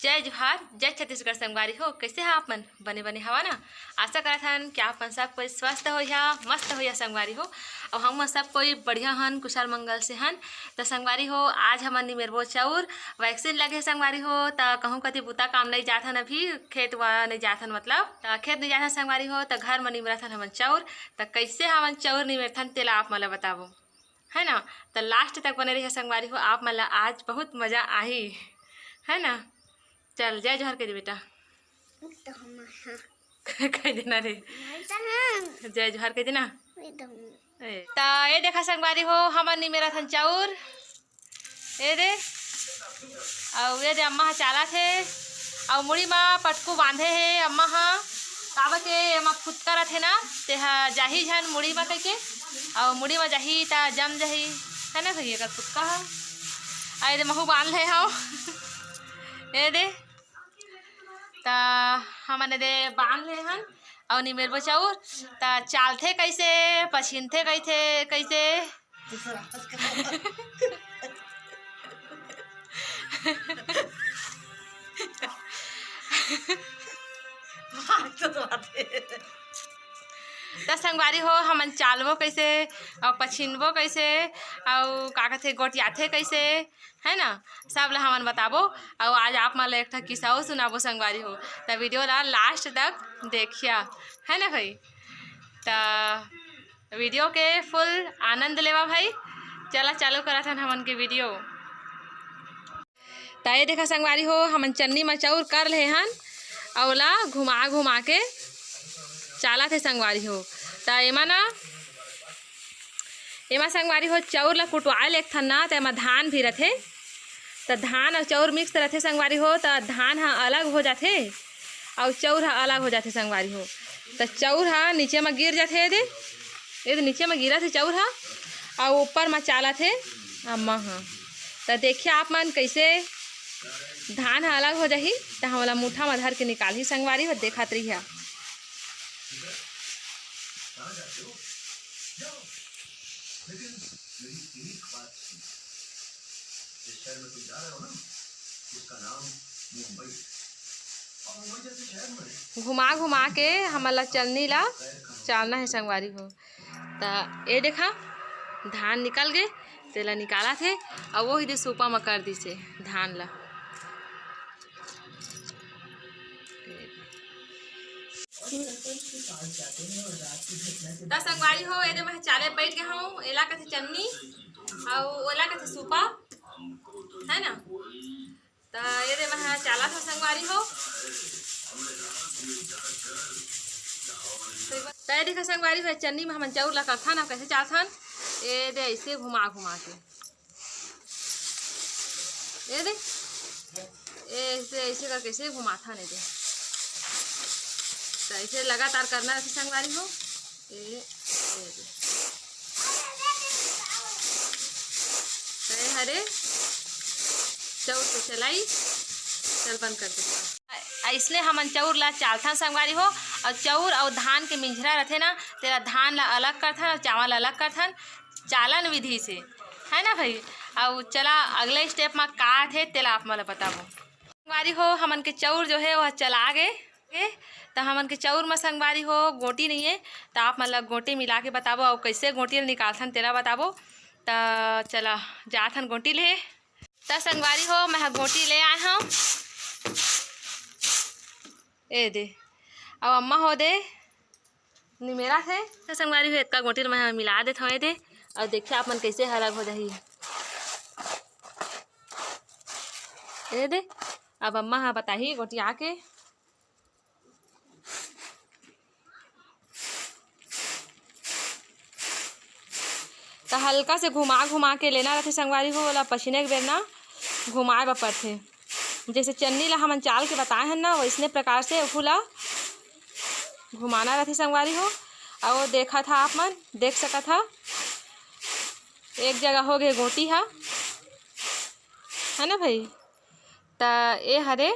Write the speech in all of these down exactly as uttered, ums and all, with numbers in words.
जय जोहार, जय छत्तीसगढ़ संगवारी हो। कैसे हा आप मन? बने बने हवा ना? आशा करत हन कि आप मन सब कोई स्वस्थ होइहा, मस्त होइहा संगवारी हो। अउ हम सब कोई बढ़िया हन, कुशल मंगल से हन। त संगवारी हो, आज हमन निमेरबो चौर। वैक्सीन लगे हे संगवारी हो, त कहूँ कति बुता काम नइ जात हन, अभी खेत वा नइ जात हन, मतलब त खेत नइ जात हन संगवारी हो, त घर म निमेरत हन हमन चौर। त कैसे हमन चौर निमेरथन तेला आप मन ल बताबो, है ना? त लास्ट तक बने रहिहा संगवारी हो, आप मन ल आज बहुत मजा आही, है ना? चल, जय जोहार कहि दे बेटा। तो हम हाँ। कहि देना रे। नहीं तो हाँ। जय जोहार कहि देना। नहीं तो हाँ। ए, त ये देखा संगवारी हो, हमन निमेरत हन चौर। ए दे, अउ ये दे अम्मा ह चालत हे, अउ मुड़ी म पटकू बांधे हे अम्मा ह, काबर के एमा फुतका रथे ना, तेहा जाही झन मुड़ी म कहिके, अउ मुड़ी म जाही त जम जाही, है ना भैया, एकर फुतका ह। अउ ये दे महू बांध ले हव। ए दे, त हमन ए दे बांध ले हन, अउ निमेरबो चौर, त चालथे कैसे, पछिनथे कैसे, कैसे? त संगवारी हो, हमन चालबो कैसे, अउ पछिनबो कैसे, अउ का कथे, गोटियाथे कैसे, है ना, सब ला हमन बताबो। अउ आज आप मन ला एक ठा किस्सा अउ सुनाबो संगवारी हो, त वीडियो ला लास्ट तक देखिया, है ना भाई। त वीडियो के फुल आनंद लेवा भाई। चला चालू करत हन हमन के वीडियो। त ये देखा संगवारी हो, हमन चन्नी म चौर कर ले हन, अउ ओला घुमा घुमा के चालत हे संगवारी हो। त एमा ना, एमा संगवारी हो, चौर ला कुटवाए लेगथन ना, त एमा धान भी रथे। त धान अउ चौर मिक्स रथे संगवारी हो, त धान ह अलग हो जाथे अउ चौर ह अलग हो जाथे संगवारी हो। त चौर ह नीचे म गिर जाथे, ए दे, ए दे नीचे म गिरत हे चौर ह, अउ ऊपर म चालत हे अम्मा ह। त देखिए आप मन, कैसे धान ह अलग हो जाही, त हमला मुठा म धर के निकालही संगवारी हो, देखत रहिया। घुमा घुमा के हमन ला चलनी ला चालना हे संगवारी हो। त ए देखा, धान निकल गे, तेला निकालत हे, अउ वही दे सूपा म कर दिस हे धान ला। त संगवारी हो, एदे मैं चाले बैठ गे हूँ, एला कथे चन्नी, अउ ओला कथे सूपा, है ना? त एदे मैं चाला था संगवारी हो। त ये देखा संगवारी हो, चन्नी में हमन चाउर ला करथन, अब कैसे चालथन, एदे ऐसे घुमा घुमा के। ए दे, ए ऐसे, ऐसे करके ऐसे घुमाथन ए दे। त ऐसे लगातार करना रथे संगवारी हो। ए, ए दे। त ए हरे चौर के चलाई, चल बंद कर दे। अइसने हमन चौर ला चालथन संगवारी हो, अउ चौर अउ धान के मिंझरा रथे ना, तेला धान ला अलग करथन अउ चावल ला अलग करथन। चालन विधि से, है ना भाई? अउ चला अगले step मा का आथे तेला आप मन ला बताबो। संगवारी हो, हमन के चौर जो है वह चला गे, गे। त हमन के चौर मा संगवारी हो गोटी नहीं है, त आप मन ला गोटी मिला के बताबो अउ कैसे गोटी ल निकालथन तेला बताबो। त चला जाथन गोटी ले। त संगवारी हो, मैं ह गोटी ले आए हूँ। ए दे, अउ अम्मा हो दे निमेरा थे। त संगवारी हो, एतका गोटी ल मैं ह मिला देत हव ए दे, अउ देखिए आप मन कैसे अलग हो जाही। ए दे, अब अम्मा ह बताही गोटी आके। त हल्का से घुमा घुमा के लेना रथे संगवारी हो, ओला पछिने के बेर ना घुमाए बर परथे। जैसे चन्नी ला हमन चाल के बताए हन ना, वैसने प्रकार से ओहू ला घुमाना रथे संगवारी हो। अउ देखत हा आप मन, देख सकत हा, एक जगह हो गे गोटी हा, है ना भाई? त ए हरे,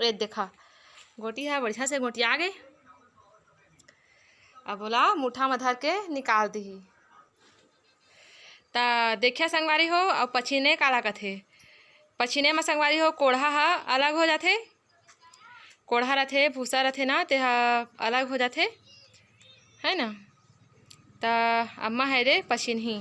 ए देखा, गोटी हा बढ़िया से गोटिया गे। अब ओला मुठा म धर के निकाल दिही। त देखिया संगवारी हो, अउ पछिने काला कथे, पछिने म संगवारी हो, कोढ़ा ह अलग हो जाथे। कोढ़ा रथे, भूसा रथे ना, ते ह अलग हो जाथे, है ना। त अम्मा ह एदे पछिनही।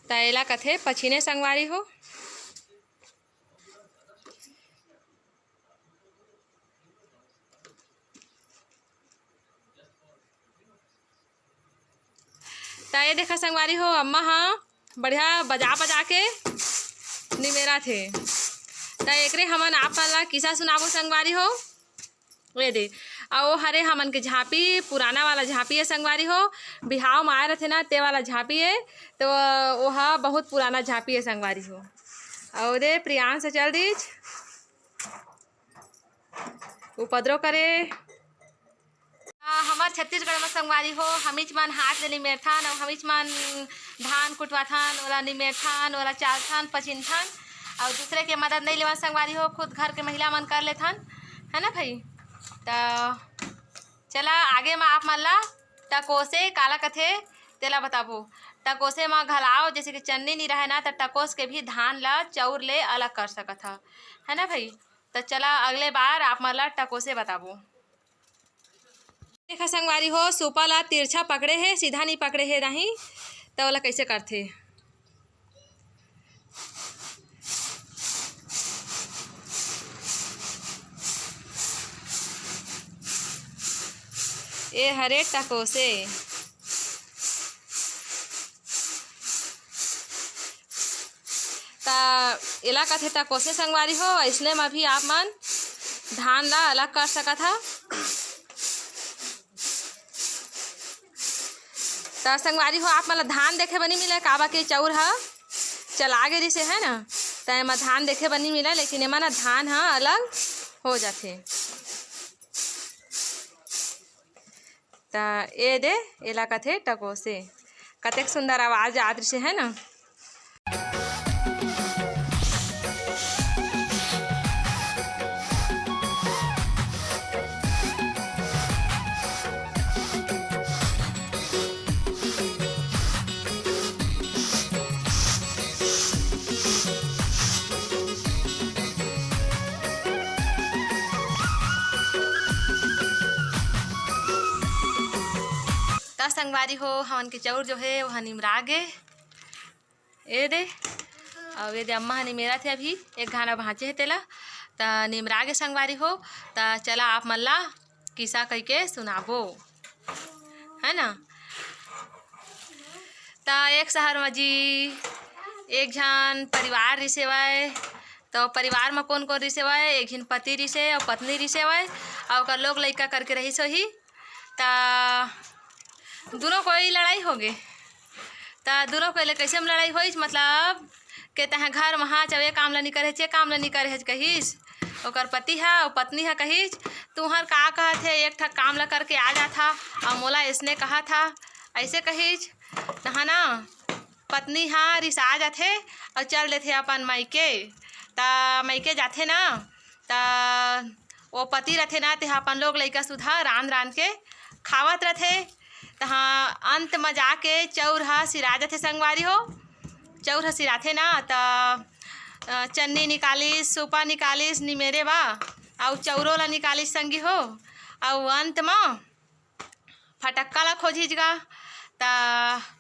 त एला कथे पछिने संगवारी हो। त ये देखा संगवारी हो, अम्मा ह बढ़िया बजा बजा के निमेरत हे। त एकरे हमन आप मन ला किस्सा सुनाबो संगवारी हो। ये दे, अउ वो हरे हमन के झांपी, पुराना वाला झांपी हे संगवारी हो। बिहाव म आए रथे ना, ते वाला झांपी हे। तो वो ह बहुत पुराना झांपी हे संगवारी हो। अउ दे, प्रियांश चल दीच। उपद्रव करे। आ, हमर छत्तीसगढ़ म संगवारी हो, हमीच मन हाथ ले निमेरथन अउ हमीच मन धान कुटवाथन, ओला निमेरथन, ओला चालथन, पचिनथन, अउ दूसरे के मदद नइ लेवन संगवारी हो, खुद घर के महिला मन कर लेथन, है ना भाई? त चला आगे म आप मन ला टकोसे काला कथे तेला बताबो। टकोसे म घलाव जैसे कि चन्नी नी रहय ना, त टकोस के भी धान ला चउर ले अलग कर सकत ह, है ना भाई? त चला अगले बार आप मन ला टकोसे बताबो। देखा संगवारी हो, सूपा ला तिरछा पकड़े हे, सीधा नी पकड़े हे नहीं, त ओला कइसे करथे? ए हरे टकोसे। त एला कथे टकोसे संगवारी हो। अइसने म भी आप मन धान ला अलग कर सकत ह। त संगवारी हो, आप मन ला धान देखे बर नइ मिले, काबर के चउर ह चला गे रिसे, है ना, त एमा धान देखे बर नइ मिले, लेकिन एमा ना धान ह अलग हो जाथे। त ए दे, एला कथे टकोसे। कतेक सुंदर आवाज आत रिसे, है ना। त संगवारी हो, हमन के चउर जो हे, ओह निमरा गे। ए दे, अउ ए दे अम्मा ह निमेरत हे अभी, एक घाना भांचे हे तेला। त निमरा गे संगवारी हो, त चला आप मन ला किस्सा कहिके सुनाबो, है ना। त एक शहर म जी एक झन परिवार रिसे हवय। त परिवार म कोन कोन रिसे हवय? एक झिन पति रिसे अउ पत्नी रिसे हवय, अउ ओकर लोग लइका करके रहिस होही। त दुनों कोई लड़ाई होगे। त दुनों कोई ले कइसे म लड़ाई होइस, मतलब के तैं घर म हच अउ ए काम ल नी करे हच, ए काम ल नी करे हच कहिस। ओकर पति ह अउ पत्नी ह कहिस, "तुंहर का कहत हे, एक ठक काम ल करके आ जाथा अउ मोला अइसने कहत हा," अइसे कहिस। तहाँ ना पत्नी ह रिसा जाथे अउ चल देथे अपन मइके। त मइके जाथे ना, त वो पति रथे ना, तेहा अपन लोग लइका सुधा रांध रांध के खावत रथे। तहाँ अंत म जाके चउर ह सिरा जथे संगवारी हो। चउर ह सिराथे ना, त, अ, चन्नी निकालिस, सूपा निकालिस निमेरे बा, अउ चउरो ला निकालिस संगी हो। अउ अंत म फटक्का ला खोजिस गा, त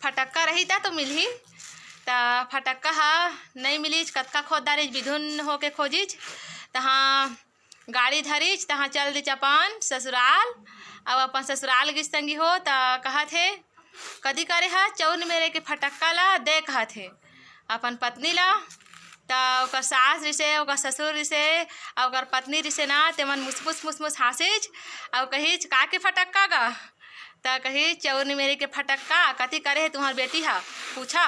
फटक्का रही त तो मिलही। त फटक्का ह नइ मिलिस, कतका खोज डारिस, बिधुन होके खोजिस। तहाँ गाड़ी धरिस, तहाँ चल दिस अपन ससुराल। अब अपन ससुराल गिस संगी हो, त कहत हे, "कदी करे ह चउर निमेरे के फटक्का ला दे," कहत हे अपन पत्नी ला। त ओकर सास रिसे, ओकर ससुर रिसे, अउ ओकर पत्नी रिसे ना, तेमन मुसमुस मुसमुस हाँसिच, अउ कहिच, "का के फटक्का गा?" त कहिच, "चउर निमेरे के फटक्का, कति करे हे तुंहर बेटी ह, पूछा।"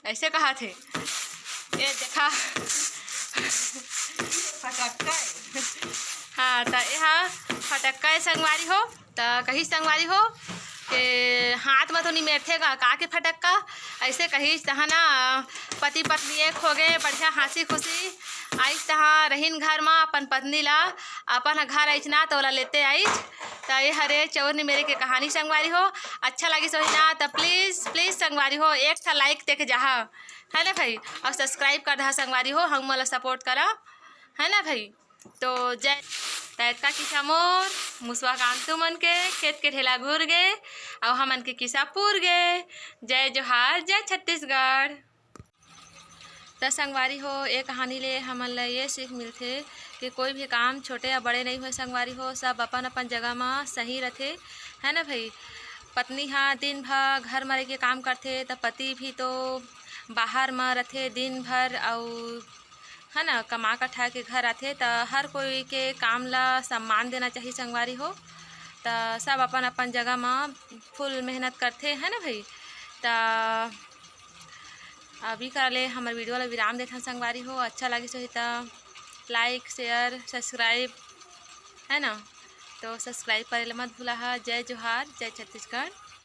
अइसे कहत हे। ए देखा। फटक्का ए। हाँ, त ए हा फटक्का ए संगवारी हो। त कहिच संगवारी हो के हाथ म तो निमेरथे गा, का के फटक्का? अइसे कहिच तहाँ ना पति पत्नी एक होगे, बढ़िया हाँसी खुशी, आइस तहाँ रहिन घर म अपन पत्नी ला, अपन ह घर आइस ना त ओला लेते आइस। त ये हरे चौरनी मेरे के कहानी संगवारी हो। अच्छा लागिस होही ना त please please संगवारी हो एक ठा like दे के जाहा, है ना भाई, अउ subscribe कर दहा संगवारी हो, हमन ला support करा, है ना भाई। तो जय, त एतका किस्सा मोर मुसवा कांतू मन के, खेत के ढेला घूर गे, अउ हमन के किस्सा पूर गे। जय जोहार, जय छत्तीसगढ़। त संगवारी हो, ए कहानी ले हमन ल ये सीख मिलथे कि कोई भी काम छोटे या बड़े नहीं होय संगवारी हो, सब अपन अपन जगह म सही रथे, है ना भाई। पत्नी ह दिन भर घर म रह के काम करथे, त पति भी तो बाहर म रथे दिन भर, अउ है ना, कमा कठा के घर आथे, त हर कोई के काम ला सम्मान देना चाहिए संगवारी हो। त सब अपन अपन जगह म full मेहनत करथे, है ना भाई। त अभी करा ले हमर video ला विराम देथन संगवारी हो। अच्छा लागिस होही त like, share, subscribe, है ना, तो subscribe करे ला मत भूला हा। जय जोहार, जय छत्तीसगढ़।